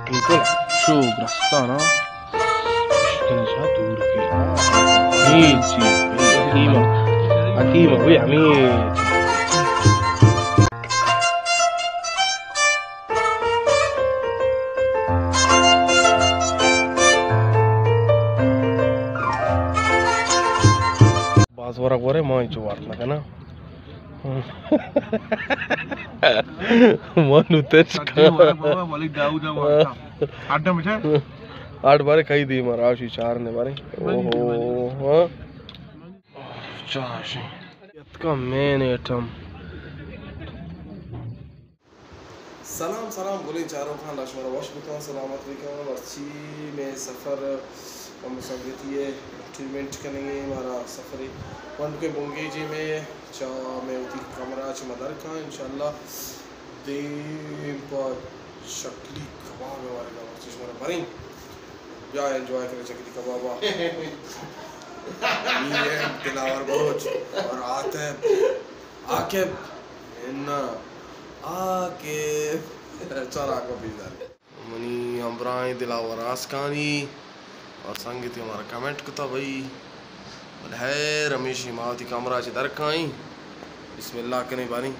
بالکل شوق رستانا. کنشا دور کے. یہ چیز. حکیمہ. حکیمہ. وہی ہمیں. باز ورگ ورے ما انچو وارت نہ کناں. ما نو تچ سجے ورگ ورے، ولی داؤد ءَ وارتا. اڈ مچا. اڈ بارے کئی دی مارا شی چار نے بارے. اوہو. ہاں. چاشی. اتکا مین ایٹم. سلام، سلام، گلیں چاروکاں، اللہ شمارا وش بکن، سلامت بکن. مرچی مئے سفر ہم سنگتی ءِ انٹرٹینمنٹ کنگے، مارا سفرے ونڈکیں بنگیجے مئے چا مئے وتی کمرہ چہ ما در کن، انشاءاللہ دیم پہ چکلی کباب ءِ ورگا مرچی شمارا بریں. بیا انجوائے کریں چکلی کبابا. می اینڈ دلاور بلوچ اور عاطف عاقب. انا. آ کہ چار آنکھوں پیش دارے. منی ہمراہیں دلاور آسکانی اور سنگتی ہمارا کمنٹ کتا بھائی. بلے خیر، ہمیشی ما وتی کمرہ چہ در کائیں. بسم اللہ کنیں باریں.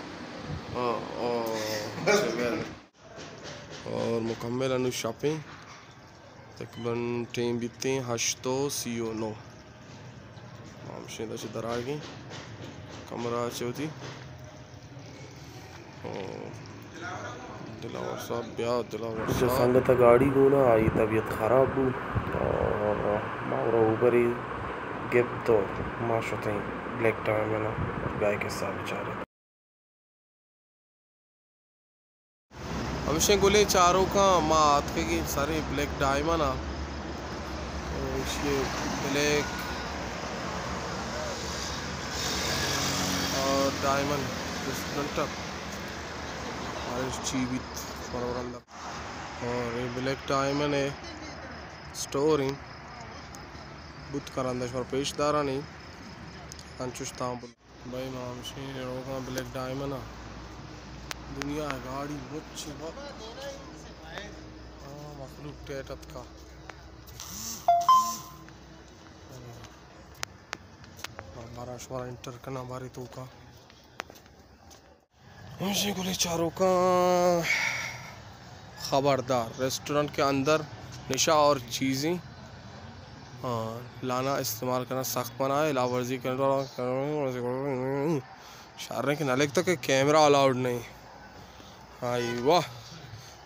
او، او. اور مکمل انو شپیں. تقریباً ٹیم بیتیں ہشت و سی و نو. ما ہمشیں دا چہ درآگیں کمرہ چہ وتی. او، دلاور صاحب، بیا دلاور صاحب. سنگت گاڑی گونا، آئی طبیعت خراب بو. اور ما ورا اوبرے گپت اور ما شتیں بلیک ڈائمنڈ ءَ، گائے کسا بچارے. ہمشیں گلیں چاروکاں، ما آتکگیں سرے بلیک ڈائمنڈ ءَ. ایشی بلیک اور ڈائمنڈ ریسٹورنٹ ءَ. اور چی بیت پرورندہ. اور یہ بلیک ڈائمنڈ ءِ اسٹور ایں. بوت کرندہ شمارا پیش دارانی انچوش تاں بل. بھائی ما ہمشیں روگاں بلیک ڈائمنڈ ءَ. دنیا ءِ گاڑی مچ با. آ، مخلوق ٹیٹ اتکا. بارا شمارا انٹر کناں بارے توکا. ہمشیں گلیں چاروکاں، خبردار، ریسٹورنٹ کے اندر نشہ اور چیزیں، ہاں، لانا استعمال کرنا سخت منع ہے. لاورزی کرنے والا شر ہے کہ نہ لکھتا کہ کیمرہ الاؤڈ نہیں. ہائی واہ،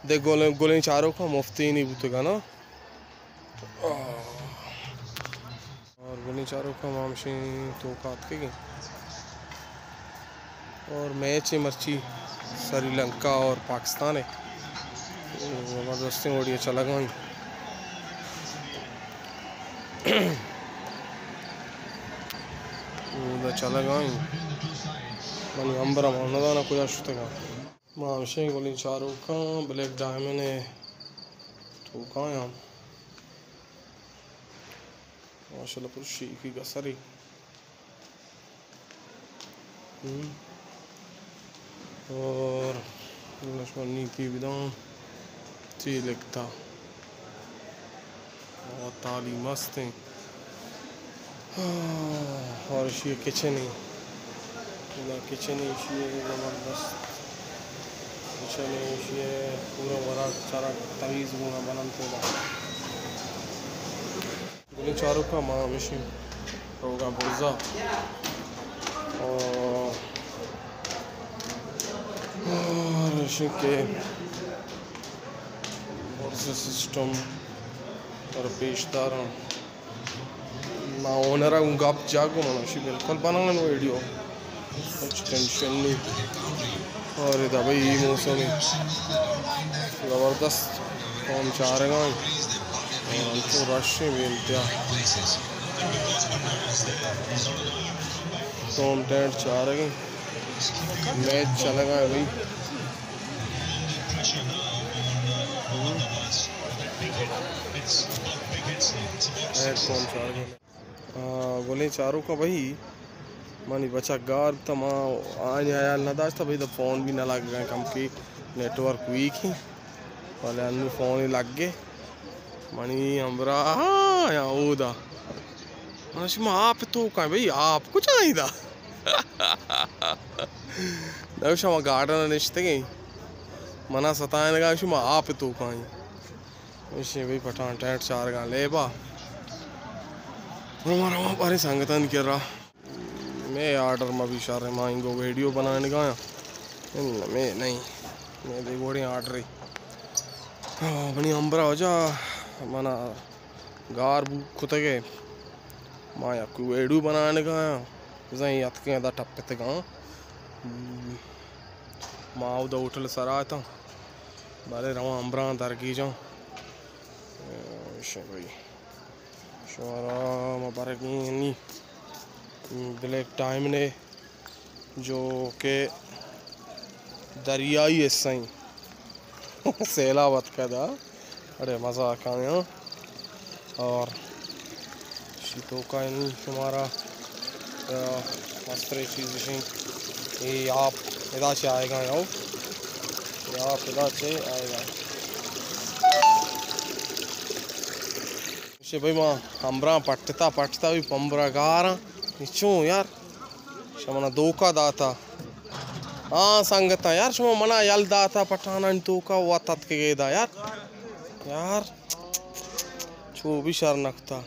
دے گلیں، گلیں چاروکاں مفتی نہیں بوتگا نا. آہ. اور گلیں چاروکاں، ما ہمشیں توکا اتکگیں. اور میچ ایں مرچی سری لنکا اور پاکستان ءِ. زبردستیں وڑی ءَ چلگا ایں. اودا چلگا ایں. منی ہمبراں، ما نزاناں کجا شتگاں. ما ہمشیں گلیں چاروکاں بلیک ڈائمنڈ ءِ توکایاں. ماشاءاللہ، پر شیکی گسری. ہم. اور لشمن نیکی بدان، چی لکھتا. اور تعلیم مستیں. آہ، اور ایشی کچن ایں. ادا کچن ایں، ایشی زبردست کچن ایں، ایشی پورا ورگ چرگ تمیز گونا بننت ادا. گلیں چاروکاں، ما ہمشیں روگاں برزا. اور، اور ایشی کہ برزا سسٹم پر پیش داراں. ما اونر ءَ گوں گپ جاگ ءَ، من اشی بالکل بنان ویڈیو، ہچ ٹینشن نہیں. اور ادا بھئی، اے موسم زبردست، قوم چارگا ایں. اور انچو رش ایں بے انتہا. قوم ٹینٹ چارگ ایں، میچ چلگا ایں بھئی. ہیڈ فون چارگ ایں. آ، گلیں چاروکاں بھئی، منی بچک گار بوتا، ما آنی حیال نہ داشتا بھئی، دا فون بھی نہ لگا، کم کی نیٹ ورک ویک ہی. بلے انوں فونے لگے۔ منی ہمراہ، ہاں، یا اودا۔ من شما آپ توکا، بھئی، آپ کجا ایں دا؟ نہ، شما گارڈن نشتگیں۔ منا ستائینگا، شما آپ توکا ایں۔ ایشی بھئی پٹھان ٹینٹ چارگا لیبا۔ ہما رواں باریں سنگتانی کرا۔ مئے آرڈر ما بی شر، ما انگو ویڈیو بنائینگا آں۔ ان مئے نہیں، مئے دے گوڑیں آرڈر۔ ہاں، منی ہمبرا وجہ منا گار بو کتگے۔ ما یک ویڈیو بنائینگا آں۔ بزاں اتکیں ادا ٹپتگاں۔ ما اودا ہوٹل سرا اتاں۔ بارے رواں ہمبراں درگیجاں۔ اے، شے بھئی۔ شمارا مبارک نی بلیک ڈائمنڈ ہے، جو کہ دریائی حصہ ہیں۔ سیلاب اتکا دا، اڑے مزہ آکاں۔ اور شی توکا نی شمارا، آ، مسترے چیز شیں۔ اے آپ ادا چہ آئیگا یو۔ اے آپ ادا چہ آئیگا۔ شے بھئی، ما ہمبراں پٹتا، پٹتا بی پمبرا گاراں۔ اے چون یار؟ شما منا دھوکا داتا۔ ہاں سنگتاں یار، شما منا یل داتا پٹھانانی توکا، وت اتکگے ادا یار۔ یار، چو بی شر نکتا۔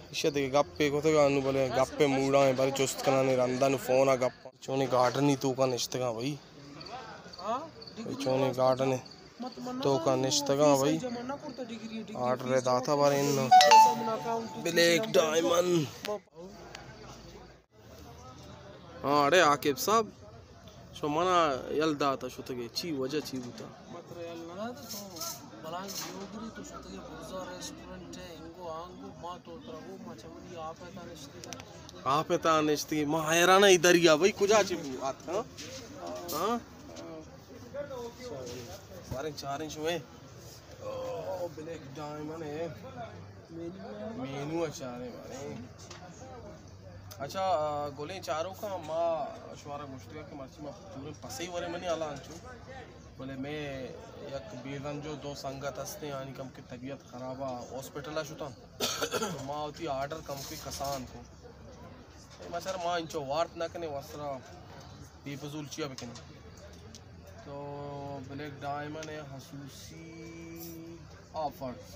ایشی دگہ گپے کتگا انوں، بلے گپے موڈا ایں، بلے جست کناں نی رندا نوں فونا گپاں۔ چونیں گارڈنی توکا نشتگاں بھئی۔ بھئی چونیں گارڈن توکا نشتگاں بھئی۔ آرڈر داتا بارے اناں۔ Black diamond. ہاں، اڑے عاقب صاحب، شما منا یل داتا شتگے، چی وجہ چی بوتا؟ ما ترا یل نہ داتا، تو بلاہیں جیوگری تو شتگے برزا ریسٹورنٹ ہے، انگو آنگو، ما تو ترا گو، ما چہ وتی آپ ءِ تہا نشتگے۔ آپ ءِ تہا نشتگے، ما حیران ایں دریا بھئی کجا چہ بو آت، ہاں؟ ہاں؟ باریں چاریں شمے۔ او، بلیک ڈائمنڈ ہے۔ مینو ءَ چاریں باریں۔ اچھا، آ، گلیں چاروکاں، ما شمارا گوشتگ کہ مرچی ما پورے پسے ورے منی حالا انچو۔ بلے مئے یک بیزن جو دو سنگت ہستیں، آنی کم کہ طبیعت خراب ءَ ہاسپٹل ءَ شتاں۔ ما وتی آرڈر کم کہ کسان کو۔ اے مچار ما انچو وارت نہ کنیں، وسرا بے فضول چیا بکنیں۔ تو بلیک ڈائمنڈ ہے، خصوصی آفرز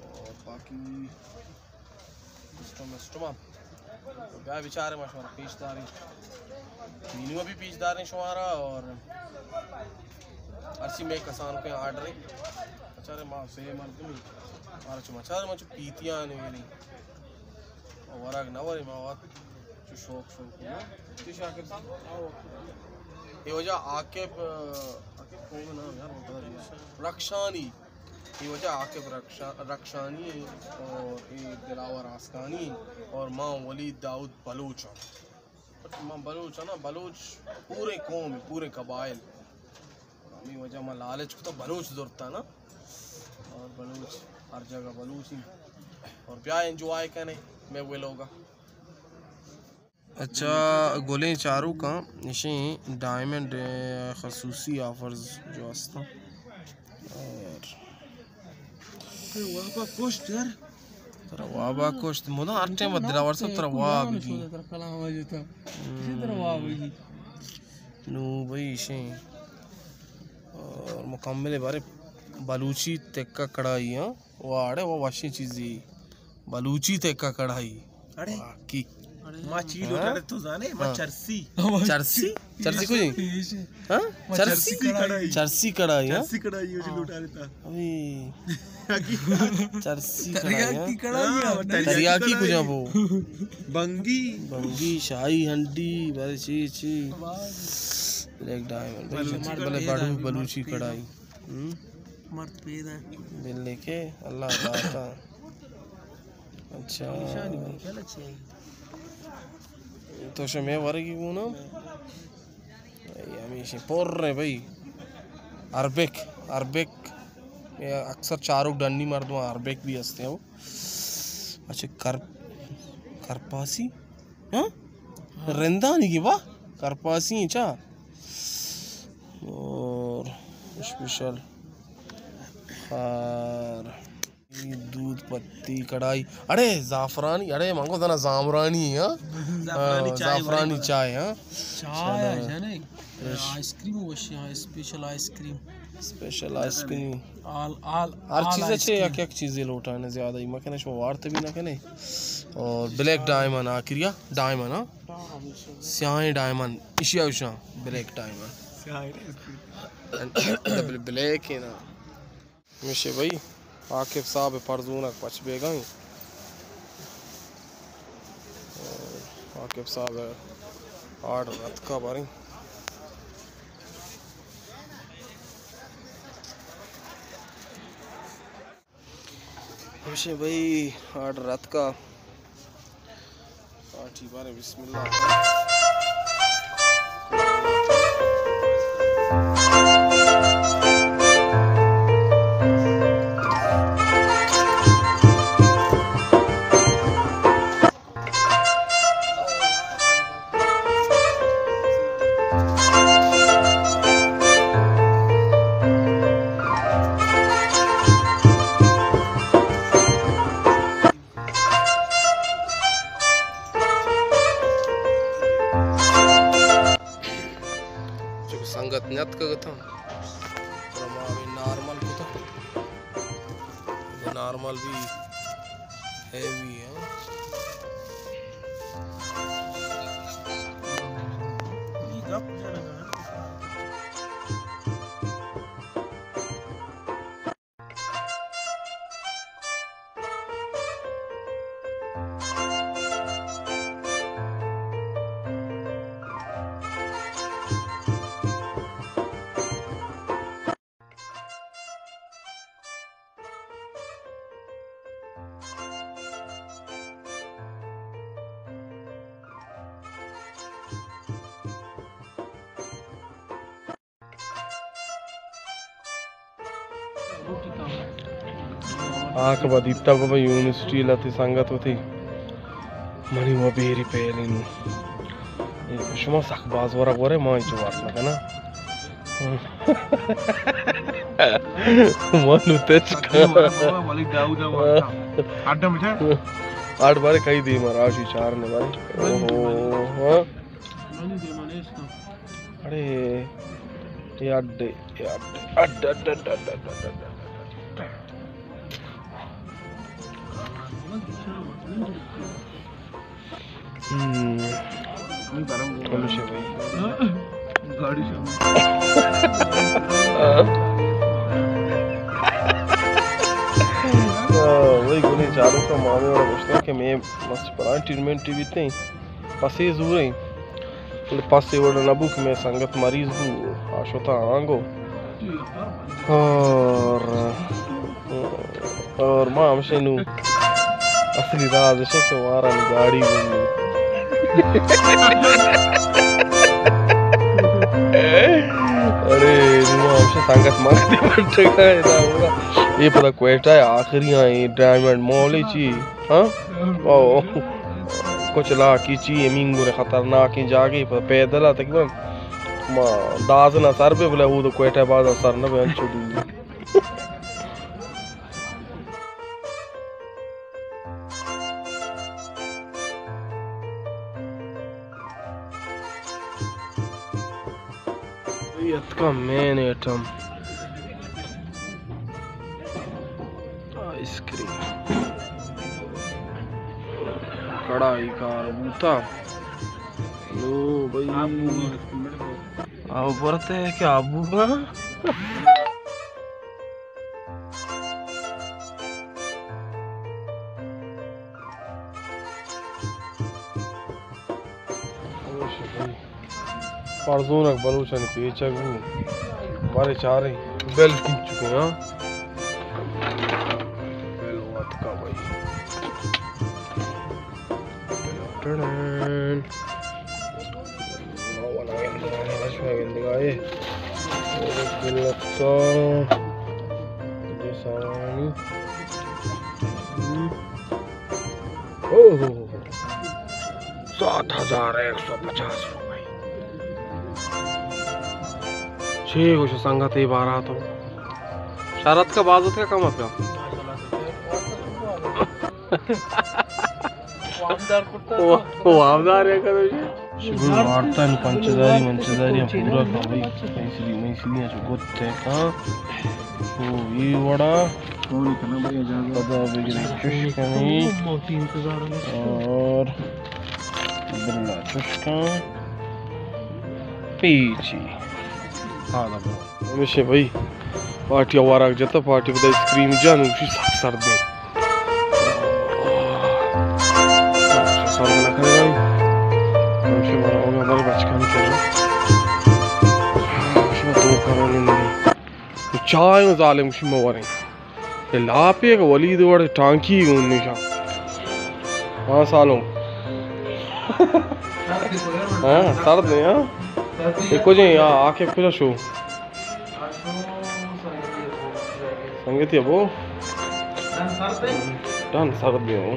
اور باقی سسٹم وسٹم۔ تو بیا بیچارے ما شمارا پیش داریں، مینو بھی پیش داریں شمارا، اور ہرچی مئے کسان کے آرڈر ہے۔ بیچارے ما سے مردمی، مارا چو مچار ما چو پیتیاں نہیں۔ ورگ نہ ورے ما وت چو شوق شوق نا۔ چی شاکر صاحب؟ اے وجہ عاقب، عاقب کون نام یار، وہ پتہ نہیں۔ رخشانی۔ اے وجہ عاقب رخشا-، رخشانی اور اے دلاور آسکانی اور ماں ولید داؤد بلوچ ہاں۔ ما بلوچ ہاں نا، بلوچ پورے قوم، پورے قبائل۔ ہمے وجہ ما لالچ کتا بلوچ زرتا نا، اور بلوچ ہر جگہ بلوچ ہی۔ اور بیا انجوائے کنے مئے ویلوگا۔ اچھا، گلیں چاروکاں، اشیں ڈائمنڈ خصوصی آفرز جو ہستاں۔ اور وابا کشت یار۔ ترا وابا کشت، مدام ہر ٹائم دلاور صاحب ترا واب گی۔ ترا کلام آ جتا۔ کسی ترا واب گی۔ نو بھئی اشیں۔ اور مکمل بارے بلوچی تکہ کڑائی، ہاں۔ واڑے، وہ وشیں چیزی۔ بلوچی تکہ کڑائی۔ اڑے۔ واقعی۔ ما چی لوٹا رہے تو زانے؟ ما ہاں۔ چرسی۔ چرسی؟ چرسی کجی؟ ہاں؟ ما چرسی؟ چرسی کڑائی۔ چرسی کڑائی، ہاں؟ چرسی کڑائی، اسی لوٹا رہتا۔ اوئے۔ چرسی کڑائی، ہاں؟ تریاکی کڑائی، ہاں، تریاکی تریاکی کڑائی۔ کجا بو؟ بنگی۔ بنگی، شاہی ہنڈی، بارے چی، چی۔ Black diamond. بلوچی بلے کڑائی بڑو، بلوچی کڑائی۔ ہم؟ مرد پیدا۔ بلے کہ اللہ داتا۔ اچھا۔ نشانی بھائی، چل اچھے۔ تو شمے ورگی گونا؟ بھائی، ہمیشہ پر ہے بھائی۔ Arabic, Arabic. یہ اکثر چاروک ڈنی مردم عربک بھی ہستے ہیں وہ۔ اچھا، کر-، کرپاسی؟ ہاں؟ رندانی کی با؟ کرپاسی ہیں چا؟ اور اسپیشل خار، دودھ پتی، کڑائی، اڑے زعفرانی، اڑے منگو دنا زامرانی، ہاں؟ زعفرانی ہاں، چائے زعفرانی بنائے۔ چائے، ہاں؟ چائے چلو۔ ہے جانے؟ آئس کریم وشی، ہاں، special ice cream. Special ice cream. All, all, ہر آل چیز آئس اچھے، کریم۔ یک یک چیزے لوٹانے، زیادہ ہی مکنے، شما وارتے بھی نہ کنے۔ اور بلیک ڈائمنڈ آخریا، ڈائمنڈ، ہاں؟ سیاہیں ڈائمنڈ، اشیا اشاں بلیک ڈائمنڈ۔ سیاہیں ڈائمنڈ۔ ڈبل بلیک ہے نا۔ ہمیشہ بھائی عاقب صاحب پرزونک پچ بیگا ایں۔ عاقب صاحب آرڈر اتکا باریں۔ ہمیشہ بھائی آرڈر اتکا۔ پارٹی بارے بسم اللہ۔ چونکہ سنگت نیاتکگ اتاں، گڑا ما ہمے نارمل کتاں۔ نارمل بھی ہیوی ہے۔ آ کہ با دیتا بابا یونیورسٹی لتی سنگت ہوتی منی و بیری پہلی نو۔ شما سک باز ورگ ورے، ما انچو ورگ نہ کنا۔ ما نو تچ کا۔ اڈ بارے کئی دی مارا شی چار نے بارے۔ اوہو، ہاں۔ اڑے، اے اڈ، اے اڈ، اڈ، اڈ۔ ہم۔ ہمیشہ بھائی۔ گاڑی سے۔ ہاں، وہی گولی چاروں کا مامے والا گوشتا کہ میں مست پران ٹریٹمنٹ ٹی وی تے۔ پسے زوریں، بلے پسے وڑ نہ بو کہ مئے سنگت مریض بو، آ شتا آنگو۔ اور، اور ما ہمشے نو اصلی راز اش کہ مارا نو گاڑی بو۔ ارے، نو ما ہمشے سنگت مانگتے بٹھے گا، ادا ہوگا۔ یہ پتا کوئٹہ ہے، آخری آئیں، ڈائمنڈ مال ہے چی؟ ہاں؟ او، کچھ لاکی چی ہے، مینگور خطرناکیں جاگے پر پیدل آ تقریباً ما دازن سر بے بلے، وہ تو کوئٹہ بازار سر نہ بے، انچو دور۔ اے اتکا مین ایٹم، آئس کریم، کڑائی کار بوتا۔ لو بھائی، آو برتے کہ آبو کا۔ پرزونک بلوچانی پیچگ بو۔ بارے چاریں۔ بیل کن چکے، ہاں؟ بیل واتکا بھائی۔ ٹڑن۔ والا گندگا ہے، رش میں گندگا ہے۔ بیل لگتا۔ جیسانی۔ ہم۔ اوہ، سات ہزار ایک سو پچاس روپے۔ چھ اے گوش سنگت، اے بارات ہم شرط کا باز اتکا کم اتکا۔ وامدار کرتا۔ وامدار ہے کدو۔ شکر وارتن پنچ ہزاری منچ ہزاری ہم پورا کن بھائی۔ میں سیدھی، میں سیدھی ہم گت ہے کن۔ او، اے وڑا۔ کون کنا بھائی اجازت؟ پدا بگری چش کنی۔ اور بلا چش کن۔ پیچی۔ ہاں، دا برو۔ ہمیشہ بھائی، پارٹی آوارگ جتا، پارٹی پدا آئس کریم جان، اسی سخت سرد ہے۔ سرد نہ کرے بھائی۔ ہمیشہ بنا ہوگا، ہمارے بچکان کر رہا۔ ہمیشہ دو کروڑ نہیں۔ چائے ظالم، ہمیشہ موریں۔ اے لاپے کہ ولید وڑ ٹانکی گون نشان۔ ہاں سالوں۔ ہاں، سرد ہے، ہاں۔ اے کجیں، آ، آ کے کجا شو؟ سنگتی ابو۔ ڈن سرد ہے ہوں۔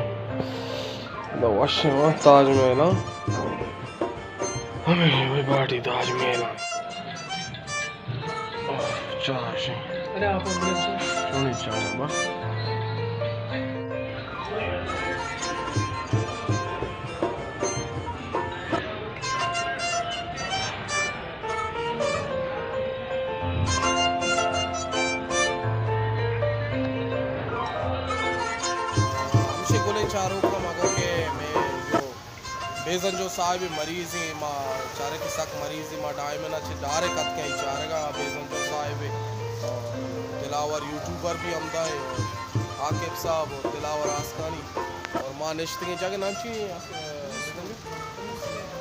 دا وش ہے، ہاں، تاج محل، ہاں۔ ہمیں وہی پارٹی تاج محل، ہاں۔ چاہ شے۔ چونی چاہ با۔ ہمشے گلیں چاروکاں، مگو کہ میں جو بیزنجو صاحب مریض ایں، ما چارے کہ سک مریض ایں، ما ڈائمنا چہ ڈائریکٹ اتکیں ای چارگا۔ بیزنجو صاحب، آ، دلاور یوٹیوبر بھی ہمدا ایں، اور عاقب صاحب اور دلاور آسکانی، اور ما نشتگیں جاگہ نام چی ایں؟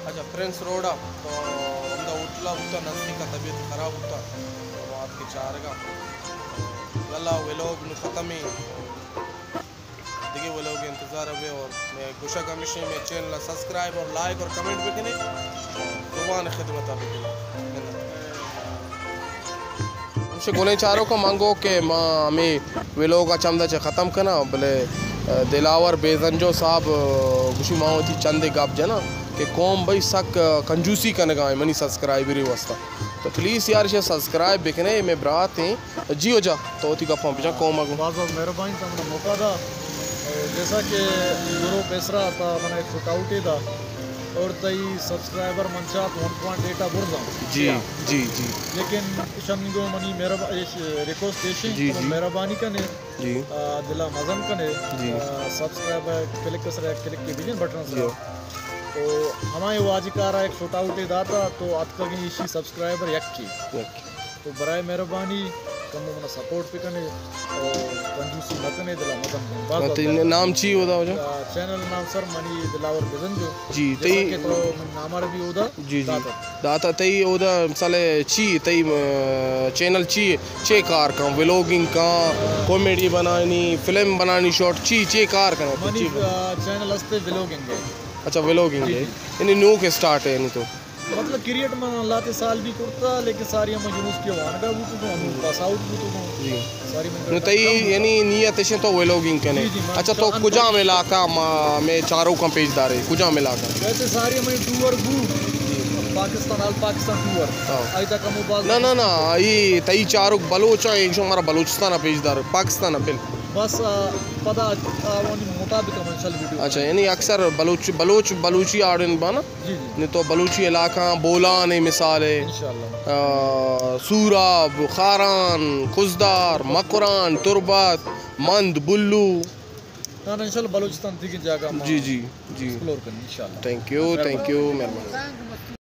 اچھا، پرنس روڈا، تو ہمدا ہوٹلا بوتا، نزدیکا طبیعت خراب بوتا، تو ما اتکیں چارگا۔ یلا ویلوگ نو ختم ایں۔ دگہ ولوگ انتظار بے اور میں گوشگ ہمیشیں، میں چینل سبسکرائب اور لائک اور کمنٹ بکنے، زبان خدمت بکنے۔ ہمشے گلیں چاروکاں، من گو کہ ما ہمیں ولوگ چمدا چہ ختم کنا، بلے، آ، دلاور بیزنجو صاحب، آ، گوشی ما وتی چندے گپ جنا کہ قوم بھئی سک، آ، کنجوسی کنگا ایں منی سبسکرائبری واسطہ۔ تو پلیز یار، ایشی سبسکرائب بکنے، میں برات ایں۔ جی ہو جا، تو وتی گپاں بجا، قوم ءَ گوں۔ باز باز مہربانی، تو منا موقع دا۔ جیسا کہ گروہ پیسرا تا منا ایک شوٹ آؤٹ دا، اور تئی سبسکرائبر من چات ون پوائنٹ ایٹ آ برزاں۔ جی، جی، جی۔ لیکن اشانی گو منی مہربا-، ایش ریکویسٹ ایشیں، جی، تو جی۔ مہربانی کنے، جی۔ آ، دلا مزن کنے، جی۔ آ، سبسکرائبر کلک سرا کلک کے بجن بٹن سرا۔ جی۔ تو ہمائی واجکارا ایک شوٹ آؤٹ داتا، تو اتکگیں ایشی سبسکرائبر یکی۔ یکی۔ تو برائے مہربانی کمو منا سپورٹ بکنے اور کنجوسی مکنے، دلا مزن بکنے۔ باز باز تئی مہربانی۔ نام چی ہودا وجہ؟ آ، چینل نام سر منی دلاور بزنجو۔ جی، جیسا تئی کہ تو من نام آر بھی ہودا۔ جی، جی۔ داتا۔ داتا تئی اودا مثال چی، تئی، آ، چینل چی، چے کار کن، ولاگنگ کن، کامیڈی بنانی، فلم بنانی، شارٹ چی، چے کار کن؟ منی، چی کن؟ آ، چینل استے ولاگنگ ہے۔ اچھا، ولاگنگ جی، ہے۔ جی۔ یعنی نوک اسٹارٹ ہے یعنی تو؟ مطلب کریٹ من لاتے سال بھی کرتا، لیکن ساری ہم یونیورسٹی وانگا بوتو، ہم جی۔ پاس آؤٹ بوتو۔ جی۔ ساری من نو تئی یعنی نیت اش تو ولاگنگ کنے؟ جی، جی، من اچھا، تو کجام علاقہ ما، میں چاروکاں پیش دارے، کجام علاقہ؟ ویسے ساری ہمیں ٹور بو، پاکستان، آل پاکستان ٹور۔ ہاں۔ آئی تک ہم باز نہ، نہ، نہ، یہ تئی چاروک بلوچ ہیں، ایک شو ہمارا بلوچستان پیش دار، پاکستان بل۔ بس، آ، پدا، آ، آوانی مطابق ہم انشاءاللہ ویڈیو۔ اچھا، یعنی اکثر بلوچ، بلوچ، بلوچی آڑن بانا؟ جی، جی۔ نی تو بلوچی علاقہ بولان ہے مثال ہے۔ انشاءاللہ۔ آ، سوراب، خاران، خضدار، مکران، تربت، مند، بلو۔ نہ، نہ، انشاءاللہ بلوچستان دیگہ جاگہ ما جی، جی، جی۔ ایکسپلور کریں انشاءاللہ۔ تھینک یو، تھینک یو، مہربانی۔